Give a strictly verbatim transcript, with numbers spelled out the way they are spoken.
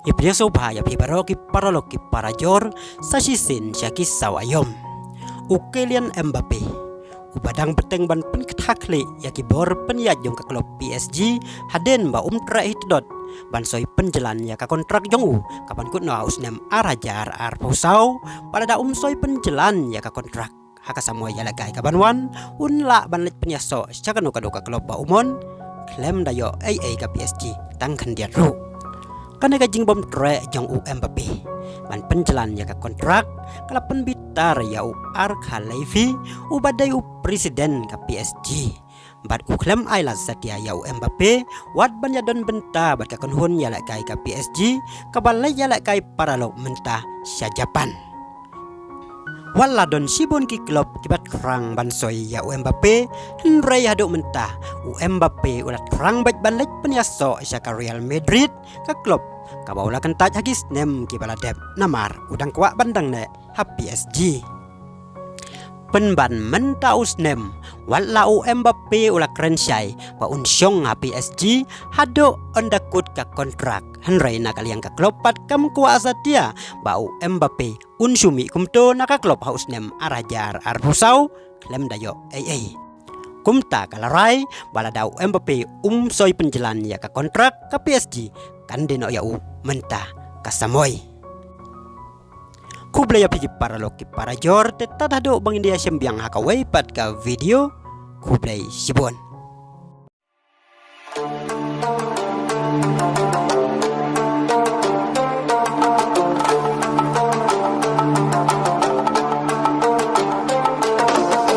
Ïa pdiang sngewbha ïa phi baroh ki paralok ki parajor, sa shisien sha ki saw aïom. U Kylian Mbappe, uba dang bteng ban pynkthah khlieh ïa ki bor pynïaid jong ka klub P S G, hadien ba um treh hi tdot ban soi pynjlan ïa ka kontrak jong u kaban kut noh ha u snem ar hajar arphew saw, bad lada um soi pynjlan ïa ka kontrak ha ka samoi ïalehkai kaban wan, un lah ban leit pynïasoh sha kano kano ka klub ba u mon, khlem da ïoh ei ei ka P S G tang khyndiat ruh. Kane ka jingbym treh jong u Mbappe ban pynjlan ïa ka kontrak ka la pynbitar ïa u Arka Laifi, uba dei u president ka P S G. Bad u khlem ai lad satia ïa u Mbappe wat ban ïadon bynta bad ka kynhun ïalehkai ka P S G, kaba leit ïalehkai paralok mynta sha Japan. Wat la don shibun ki klub kiba thrang ban soi ïa u Mbappe, hynrei haduh mynta u Mbappe u la thrang beit ban leit pynïasoh sha ka Real Madrid, ka klub kaba u la kyntait ha ki snem kiba la dep, namar u dang kwah ban dang neh ha P S G. Pynban mynta u snem, wat la u Mbappe u la kren shai ba un shong ha P S G haduh un da kut ka kontrak, hynrei na ka liang ka klub pat kam kwah satia ba u Mbappe un shu mih kumto na ka klub ha u snem ar hajar arphew saw khlem da ïoh ei ei. Kumta ka la rai ba lada u Mbappe um soi pynjlan ïa ka kontrak, ka P S G kan die noh ïa u mynta ka samoi. Khublei ïa phi ki paralok ki parajor, te tad haduh ba ngin ïa shem biang ha kawei pat ka video. Khublei shibun.